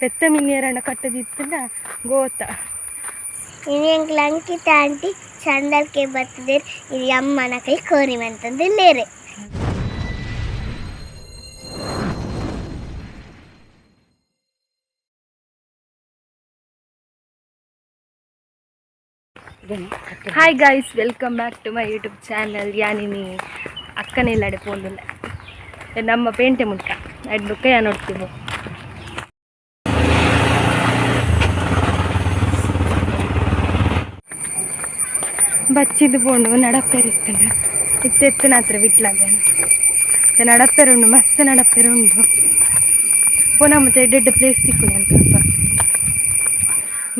ಪೆತ್ತ ಮಿನಿಯರಣ ಕಟ್ಟದಿತ್ತಂಡ ಗೋತ. ಇನಿ ಎಂಕ್ಲ ಅಂಕಿತ ಆಂಟಿ ಚಂದಲ್ಕೆ ಬತ್ತದೇರ್ ಇದು ಅಮ್ಮನ ಕೈ ಕೋರಿ ಮಂತಂದಿಲ್ಲೇರು. Hi guys, welcome back to my YouTube channel. ಯಾನಿನಿ ಅಕ್ಕನೆಲ್ಲಾಡೆ ಪೋಂದುಲ್ಲ ನಮ್ಮ ಪೇಂಟೆ ಮುಟ್ಟ ಅಡ್ ಬುಕ್ಕ ಯಾನ್ ನೋಡ್ತೀವಿ. ಬಚ್ಚಿದ್ದು ಪೋಂಡು ನಡಪ್ಪೆರಿತ್ತಂಡ ಇತ್ತೆ ಎತ್ತನಾತ್ರ ಬಿಟ್ಲಾಗ ನಡಪ್ಪೆರುಂಡು, ಮಸ್ತ್ ನಡಪ್ಪೆರುಂಡು. ಪುನಃ ಮತ್ತೆ ಎಡ್ಡೆಡ್ಡೆ ಪ್ಲೇಸ್ ತಿಕ್ಕುನಿ ಅಂತ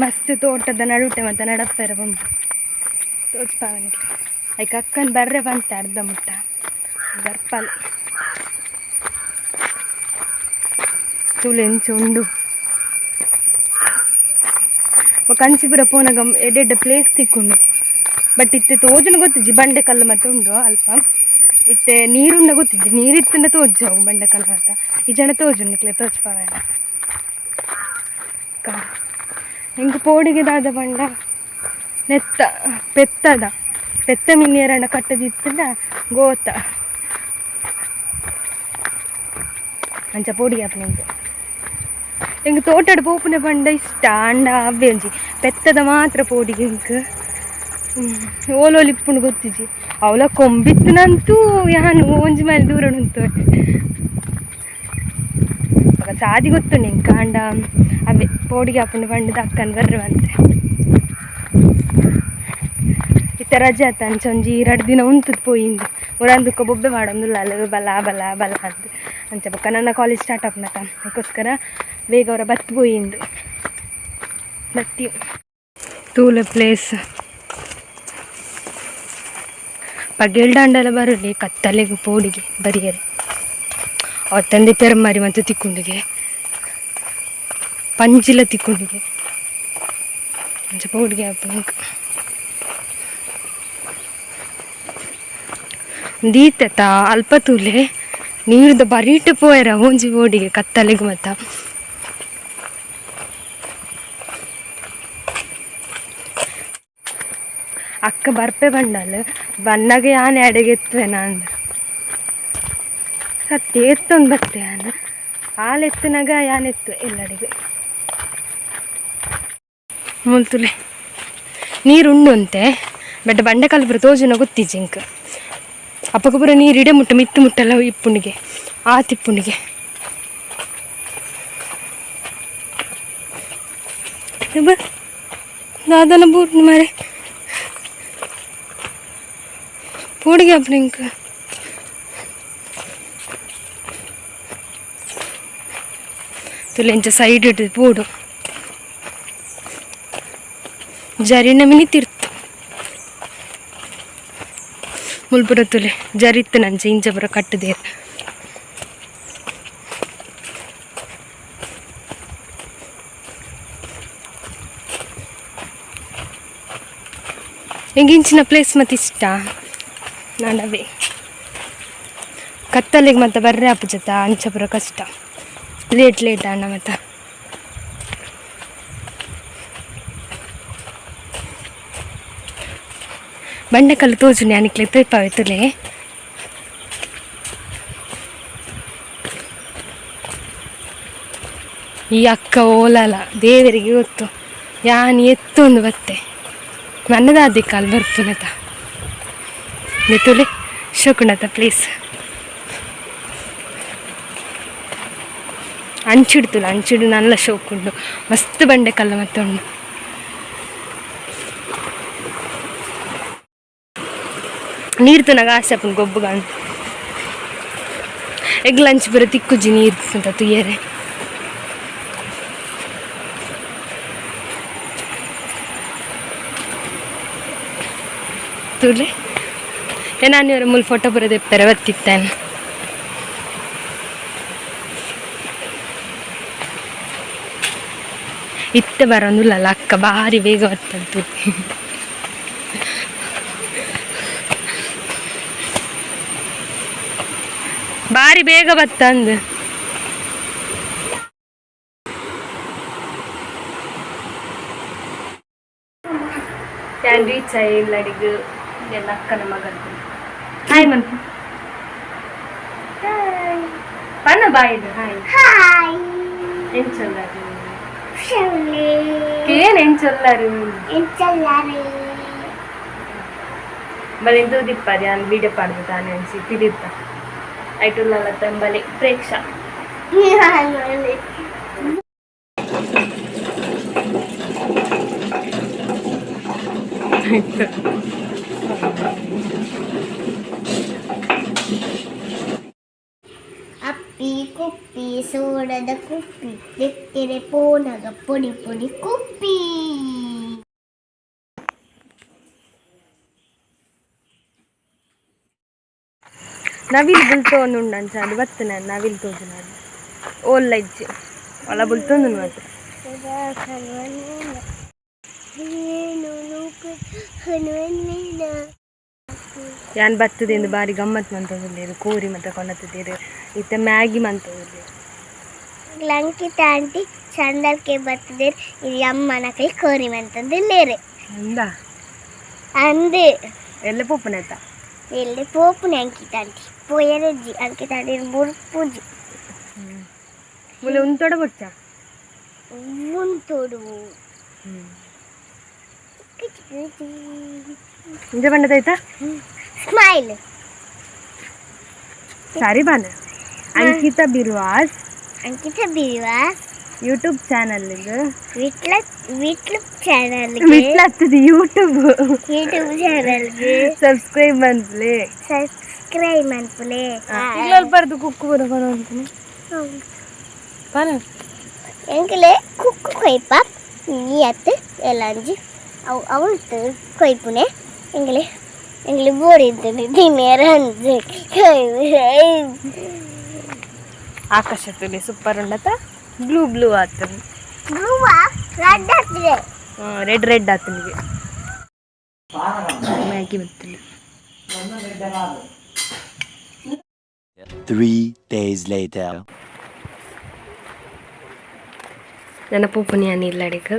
ಮಸ್ತ್ ತೋಟದ ನಡುಟೆ ಮತ್ತೆ ನಡಪ್ಪೆರ ಉಂಟು ತೋಚ್ಪಾವನಿಗೆ. ಐಕ್ ಅಕ್ಕನ ಬರ್ರೆ ಬಂತ ಅರ್ಧ ಮುಟ್ಟ ಬರ್ಪಲ್ ತೂಲೆ ಎಂಚ ಉಂಡು. ಕಂಚಿಪುರ ಪೋನಗ ಎಡ್ಡೆಡ್ಡೆ ಪ್ಲೇಸ್ ತಿಕ್ಕುಂಡು. ಬಟ್ ಇತ್ತೆ ತೋಜುನ ಗೊತ್ತಿಜ್ಜಿ, ಬಂಡೆ ಕಲ್ಲು ಮತ್ತೆ ಉಂಡು ಅಲ್ಪ. ಇತ್ತೆ ನೀರುಂಡ ಗೊತ್ತಿಜ್ಜಿ, ನೀರಿತ್ತಂಡ ತೋಜವು ಬಂಡೆ ಕಲ್ಲು ಅಂತ. ಈ ಜನ ತೋಜು ನಿಕ್ಲೆ ತೋಜ್ಪಾವೇನ. ಎಂಕ್ ಪೋಡಿಗೆ ದಾದ ಪಂಡ ನೆತ್ತ ಪೆತ್ತದ ಪೆತ್ತ ಮಿನಿಯರಣ ಕಟ್ಟದಿತ್ತಂಡ ಗೋತ ಅಂಚ ಪೋಡಿಗೆ ಆಪುಂಡು ಎಂಕ್. ಎಂಕ್ ತೋಟಡ್ ಪೋಪುನೆ ಪಂಡ ಇಷ್ಟ, ಅಂಡ ಅವ್ವೆ ಒಂಜಿ ಪೆತ್ತದ ಮಾತ್ರ ಪೋಡಿಗೆ ಎಂಕ್. ಓಲೋಲು ಇಪ್ಪುಂಡು ಗೊತ್ತಿಜ್ಜಿ. ಅವಲ ಕೊಂಬಿತ್ತನಂತೂ ಯಾನ್ ಒಂಜಿ ಮೈಲ್ ದೂರ ಉಂತು ಸಾದಿ ಗೊತ್ತುಂಡು ಎಂಕ್. ಆಂಡ ಅವೇ ಪೋಡಿಗೆ ಆಪುಂಡು ಪಂಡುದು ಅಕ್ಕನ್ ಬರ್ರೆ ಬಂತೆ. ಇತ್ತೆ ರಜೆ ಆತ, ಅಂಚ ಒಂಜಿ ರಡ್ಡ್ ದಿನ ಉಂತುದು ಪೋಯಿಂದು ಉರಂದುಕ್ಕ ಬೊಬ್ಬೆ ಪಾಡೊಂದುಲ್ಲ ಅಲ್ಲ ಬಲ ಬಲ ಬಲ ಅಂದ್. ಅಂಚ ಬೊಕ್ಕ ನನ್ನ ಕಾಲೇಜ್ ಸ್ಟಾರ್ಟ್ ಆಪುನತ, ಅದಕ್ಕೋಸ್ಕರ ಬೇಗ ಅವರ ಬತ್ತ್ ಪೋಯಿಂದು ಬತ್ತಿ ತೂಲೆ ಪ್ಲೇಸ್. ಪಗೆಲ್ಡಾಂಡಲ ಬರಲಿ ಕತ್ತಲೆಗ್ ಪೋಡಿಗೆ ಬರಿಯರೆ. ಅವತ್ತಂದೆ ಪೆರ್ಮರಿ ಮತ್ತು ತಿಕ್ಕುಂಡಿಗೆ ಪಂಜಿಲ ತಿಕ್ಕುಂಡಿಗೆ ಅಂಚ ಪೋಡಿಗೆ ಆಪುನ. ದೀತೆತ ಅಲ್ಪ ತೂಲೆ, ನೀರ್ದ ಬರೀಟ್ ಪೋಯರ ಒಂಜಿ ಪೋಡಿಗೆ ಕತ್ತಲೆಗ್ ಮತ್ತ. ಅಕ್ಕ ಬರ್ಪೆ ಬಂಡಲ್ ಬನ್ನಗ ಯಾನ್ ಎಡೆಗೆ ಎತ್ತುವೆ ನಾನು. ಸತ್ಯ ಎತ್ತೊಂದು ಬತ್ತೆ ಯಾನ್. ಹಾಲು ಎತ್ತುನಾಗ ಯಾನ್ ಎತ್ತುವೆ ಎಲ್ಲಡೆಗೆ. ಮುಲ್ತುಲೆ ನೀರು ಉಂಡು ಅಂತೆ, ಬಟ್ ಬಂಡೆಕಲ್ಲು ಪೂರ ತೋಜುನ ಗೊತ್ತಿಜ್ಜಿ ಇಂಕ್. ಅಪ್ಪಗ ಪೂರ ನೀರು ಇಡೆ ಮುಟ್ಟ ಮಿತ್ತು ಮುಟ್ಟಲ್ಲ ಇಪ್ಪುಂಡಿಗೆ ಆತಿಪ್ಪುಂಡಿಗೆ. ದಾದನ ಬೂರ್ನು ಮಾರೆ ಪೋಡಿಗೆ ಆಪುಂಡು ಇಂಕ್. ತುಲೆ ಇಂಚ ಸೈಡ್ ಇಟ್ಟು ಪೋಡು ಜರಿನ ಮಿನಿ ತಿರ್ತು ಮುಲ್ಪುರ ತುಲೆ ಜರಿತ್ತು ನಂಚ ಇಂಚ ಪೂರ ಕಟ್ಟುದೇರ್. ಎಂಕ್ ಇಂಚಿನ ಪ್ಲೇಸ್ ಮತ್ತೆ ಇಷ್ಟ. ನಾನವೇ ಕತ್ತಲೆಗೆ ಮತ್ತೆ ಬರ್ರೆ ಆಪುಜತ, ಅಂಚ ಪೂರ ಕಷ್ಟ, ಲೇಟ್ ಲೇಟ್ ಅಣ್ಣ ಮತ್ತೆ. ಬಂಡೆಕಲ್ಲು ತೋಜುನಿ ಅನಿಕ್ಲೆ ತೋಯ್ಪಾವೆ ತುಲೆ. ಈ ಅಕ್ಕ ಓಲಲ ದೇವರಿಗೆ ಗೊತ್ತು. ಯಾನ್ ಎತ್ತೊಂದು ಬತ್ತೆ ನನ್ನದಾದಿ ಕಾಲು ಬರ್ಪುನತ ತುಲೆ ಶೋಕುಣತ ಪ್ಲೇಸ್. ಅಂಚಿಡ್ತುಲ ಅಂಚಿಡು ನಲ್ಲ ಶೋಕುಂಡು, ಮಸ್ತ್ ಬಂಡೆ ಕಲ್ಲು ಮತ್ತೆ ಉಂಡು. ನೀರು ತುನಗ ಆಸೆ ಆಪುಂಡು ಗೊಬ್ಬುಗಾಂಡ್. ಎಗ್ ಲಂಚ್ ಪೂರ ತಿಕ್ಕುಜಿ ನೀರು ಅಂತ ತುಯ್ಯರೆ. ತೂಲೆ ಏನಾನಿ ಮುಲ್ ಫೋಟೋ ಪೂರ ದೆಪ್ಪೆರೆ ಬತ್ತಿತ್ತೇನೆ. ಇತ್ತೆ ಬರೋಂದುಲ್ಲಲ್ಲ ಅಕ್ಕ, ಭಾರಿ ಬೇಗ ಬರ್ತಂತು. ಬಾರಿ ಬೇಗ ಬತ್ತಂದು. ಯಾನ್ ರೀಚ್ ಆಯಿ ಇಲ್ಲಡಿಗ್ ಎನ್ನ ಅಕ್ಕನ ಮಗನ್ ಹಾಯ್ ಮನ್ಪು ಪನ್ನ ಬಾಯಿದು ಹಾಯ್. ಹಾಯ್. ಎಂಚೊಲ್ಲಾರು? ಶೌಲೆ. ಕೇನ್ ಎಂಚೊಲ್ಲಾರು? ಎಂಚಲ್ಲಾರೆ? ಬಲೆ ತೂದಿಪ್ಪಾರಿ ಯಾನ್ ವೀಡಿಯೋ ಪಾಡ್ದು ತಾನೆ ಅಂಚಿ ಪಿಲಿತ್ತ ಐಟುಲ್ಲಲ್ಲ ತಂಬಲೆ ಪ್ರೇಕ್ಷ. ಅಪ್ಪಿ ಕುಪ್ಪಿ ಸೋಡದ ಕುಪ್ಪಿ ದಿಕ್ಕಿರೆ ಪೋನಗ ಪೊಡಿ ಪೊಡಿ ಕುಪ್ಪಿ. ನವಿಲ್ ಬುಲ್ತೊಂದು ಉಂಡು ಅಂಚ ಅದು ಬತ್ತು ನಾನು ನವಿಲ್ ತೋಜು ನಾನು ಓಲ್ಲ ಇಜ್ಜಿ ಒಲ ಬುಲ್ತೊಂದು ಮಾತ್ರ. ಹನುಮನ. ಯಾನ್ ಬತ್ತದಿಂದ ಬಾರಿ ಗಮ್ಮತ್ ಮಂತೊಂದುಲ್ಲೆರ್ ಕೋರಿ ಮಾತ ಕೊನತುದೆರ್ ಇತ್ತೆ ಮ್ಯಾಗಿ ಮಂತೊಂದುಲ್ಲೆರ್. ಅಂಕಿತ ಆಂಟಿ ಚಂದಲ್ಕೆ ಬತ್ತದೇರ್ ಇದು ಅಮ್ಮನಕಲಿ ಕೋರಿ ಮಂತಂದುಲ್ಲೇರು. ಅಂದ? ಅಂದು. ಎಲ್ಲ ಪೋಪುನೆತ? ಎಲ್ಲಿ ಪೋಪುನೆ ಅಂಕಿತ ಆಂಟಿ ಪೋಯರಜ್ಜಿ ಅಂಕಿತ ಆಂಟಿ ಬುರ್ಪುಜಿ. ಮುಲೆ ಉಂತೊಡ ಬೊಚ್ಚ? ಉಂತೋಡು. ಇಂಜ ಬಣ್ಣದಾಯ್ತಾ? ಸ್ಮೈಲ್. ಸರಿ ಬಾನ Ankita Birvas. Ankita Birvas YouTube channel. Vitla Vitla channel. Vitla ಹತ್ತದ ಯೂಟ್ಯೂಬ್. ಯೂಟ್ಯೂಬ್ ಚಾನಲ್ಗೆ ಸಬ್ಸ್ಕ್ರೈಬ್ ಮನ್ಪುಲೆ. ಸಬ್ಸ್ಕ್ರೈಬ್ ಮನ್ಪುಲೆ. ಬರ್ದು ಕುಕ್ಕು ಬರ ಬರ ಪನ. ಎಂಕಲೆ ಕುಕ್ಕು ಕೊಯ್ಪ ನೀಯತ್ತು ಎಲ್ಲಂಜಿ ಅವು ಅವಳ್ತು ಕೊಯ್ಪುನೆ ಎಂಗಲೆ ಎಂಗಲೆ ಬೋರಿದ್ದೆ ತಿನ್ನೇರ ಅಂಜು. ಆಕಾಶ ತುಲಿ ಸೂಪರ್ ಉಂಡತ ಬ್ಲೂ ಬ್ಲೂ ಆತನ. ಬ್ಲೂ ರೆಡ್ ಆಗ್ತದೆ. ರೆಡ್ ರೆಡ್ ಆತನಿಗೆ ಮ್ಯಾಗಿ ಬತ್ತಿಲ್ಲ. 3 days later. ನನ್ನ ಪೂಪುನಿ ಯಾನ್ ಇಲ್ಲಡೆಗ್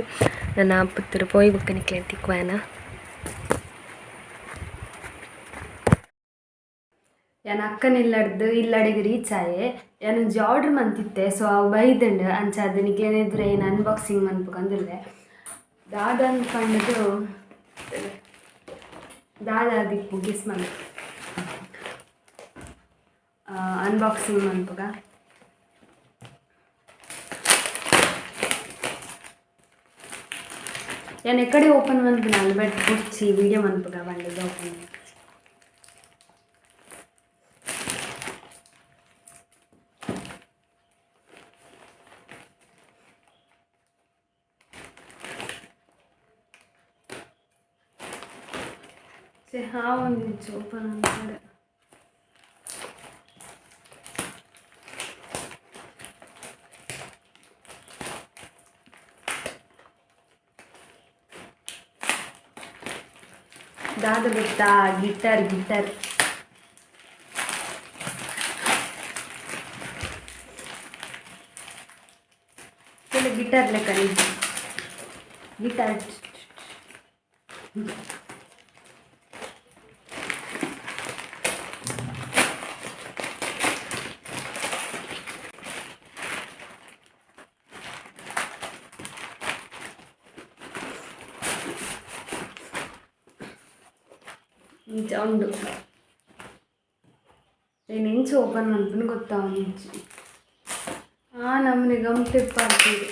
ನನ್ನ ಪುತ್ತೂರು ಪೋಯಿ ಬೊಕ್ಕ ನಿಕ್ಲೆನ್ ತಿಕ್ವಾನ. ಯಾನ್ ಅಕ್ಕನ ಇಲ್ಲಡ್ದು ಇಲ್ಲಡೆಗ್ ರೀಚ್ ಆಯೆ. ಯಾನ್ ಒಂಜಿ ಆರ್ಡರ್ ಮಂತಿತ್ತೆ, ಸೊ ಅವು ಬೈದುಂಡು ಅಂಚ ಅದು ನಿಕ್ಲೆನ ಎದುರು ಏನು ಅನ್ಬಾಕ್ಸಿಂಗ್ ಮನ್ಪುಗಂದುಲ್ಲೆ. ದಾದ ಪಂಡುದು ದಾದ ದಿಪ್ಪು ಗೆಸ್ ಮನ್ಪು. ಅನ್ಬಾಕ್ಸಿಂಗ್ ಮನ್ಪುಗ. ಯಾನ್ ಎಕಡೆ ಓಪನ್ ಮನ್ಪುನಲ್ಲ, ಬಟ್ ಬೊಡ್ಚಿ ವಿಡಿಯೋ ಮನ್ಪುಗ ಪಂಡುದು ಓಪನ್. ಹಾವೊಂದಿಜ್ಜಿ ಓಪನ್ ಅಂತಾರೆ. ದಾದ ಗೊತ್ತಾ? Guitar guitar. ಗಿಟಾರ್ ಲೆಕ್ಕ ಗಿಟಾರ್. ಇಂಚ ಉಂಡು. ಏನು ಇಂಚ ಓಪನ್ ಮನ್ಪುನು ಗೊತ್ತಾವೊಂದಿಜ್ಜಿ. ಆ ನಮೂನೆ ಗಮ್ ತೆಪ್ಪಾಡ್ತಿದೆ.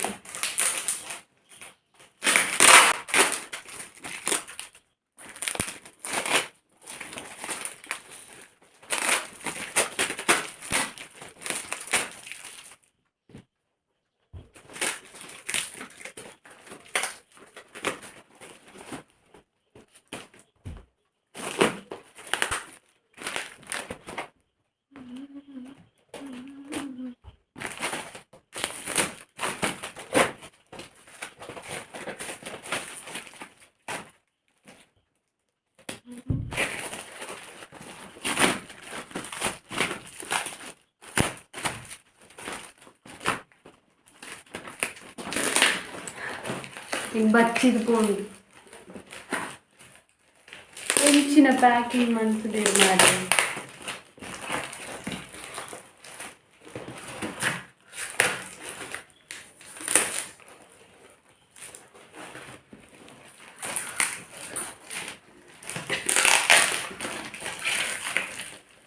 ಹಿಂಗೆ ಬಚ್ಚಿದ್ ಪೋಂಡು. ಎಂಚಿನ ಪ್ಯಾಕಿಂಗ್ ಮಂತುದೆರ್ ಮಾರ್ರೆ.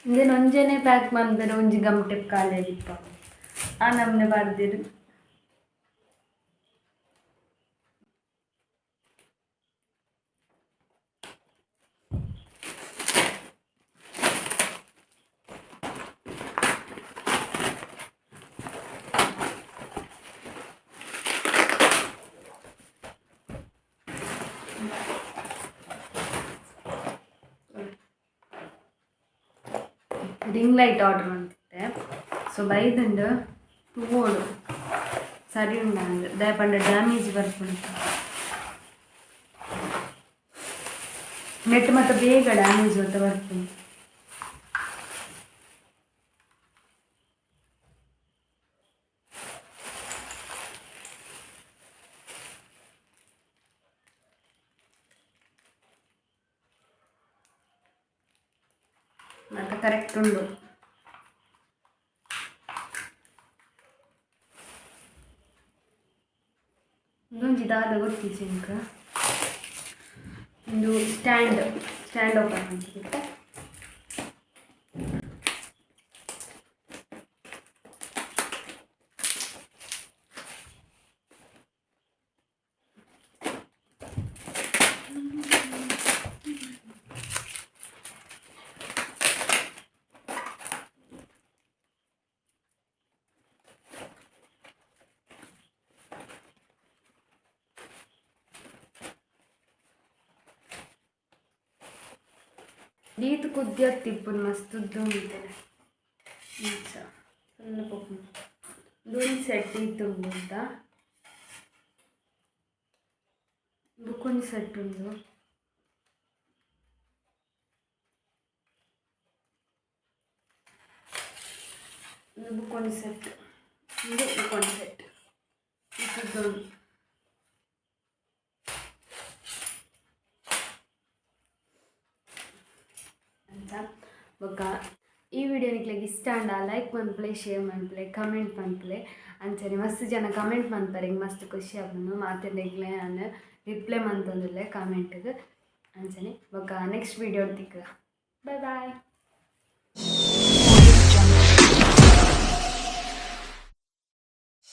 ಇಂದೆನ್ ಒಂಜೆನೆ ಪ್ಯಾಕ್ ಮನ್ಪೆರೆ ಒಂಜಿ ಗಮ್ ಟೇಪ್ ಖಾಲಿ ಆದಿಪ್ಪ ಆ ನಮ್ನೆ ಪಾಡ್ದೆರ್. ರಿಂಗ್ ಲೈಟ್ ಆರ್ಡರ್ ಮಂತಿತ್ತೆ. ಸೊ ಬೈದುಂಡು, ತೂವೊಡು ಸರಿ ಉಂಡು ಅಂದ್. ದಾಯೆ ಪಂಡ ಡ್ಯಾಮೇಜ್ ಬರ್ಪುಂಡು. ನೆಟ್ ಮಾತ ಬೇಗ ಡ್ಯಾಮೇಜ್ ಮಾತ ಬರ್ಪುಂಡು. ಮಾತ ಕರೆಕ್ಟ್ ಉಂಡು. ಉಂದೊಂಜಿ ದಾದ ಗೊತ್ತಿಜ್ಜಿ ಎಂಕ್. ಉಂದು ಸ್ಟ್ಯಾಂಡ್, ಸ್ಟ್ಯಾಂಡ್ ಓಪನ್ ಮಂತುದು. ಈತ್ ಕುದ್ಯತ್ ಇಪ್ಪುನು ಮಸ್ತ್ ಉದ್ದ ಉಂತುನೆ ಇಂಚ ಸಣ್ಣ ಪೋಪುಂಡು. ಉಂದೊಂಜಿ ಸೆಟ್ ಈತ್ ಉಂಡು ಅಂತ. ಬೊಕೊಂಜಿ ಸೆಟ್ ಉಂಡು. ಉಂದು ಬೊಕೊಂಜಿ ಸೆಟ್, ಉಂದು ಬೊಕೊಂಜಿ ಸೆಟ್. ಈತ್ ಉದ್ದ ಉಂಡು ಅಂತ. ಬೊಕ್ಕ ಈ ವಿಡಿಯೋ ನಿಕ್ಲೆಗ್ ಇಷ್ಟ ಆಂಡ ಲೈಕ್ ಮನ್ಪುಲೆ, ಶೇರ್ ಮನ್ಪುಲೆ, ಕಮೆಂಟ್ ಮನ್ಪುಲೆ. ಅಂಚನೆ ಮಸ್ತ್ ಜನ ಕಮೆಂಟ್ ಮನ್ಪರೆ, ಎಂಕ್ ಮಸ್ತ್ ಖುಷಿ ಆಪುಂಡು. ಮಾತೆರ್ನೆಗ್ಲ ಯಾನ್ ರಿಪ್ಲೈ ಮಂತೊಂದುಲ್ಲೆ ಕಮೆಂಟ್ಗ್. ಅಂಚನೆ ಬೊಕ್ಕ ನೆಕ್ಸ್ಟ್ ವಿಡಿಯೋ ತಿಕ್ಕುಗ. Bye boy.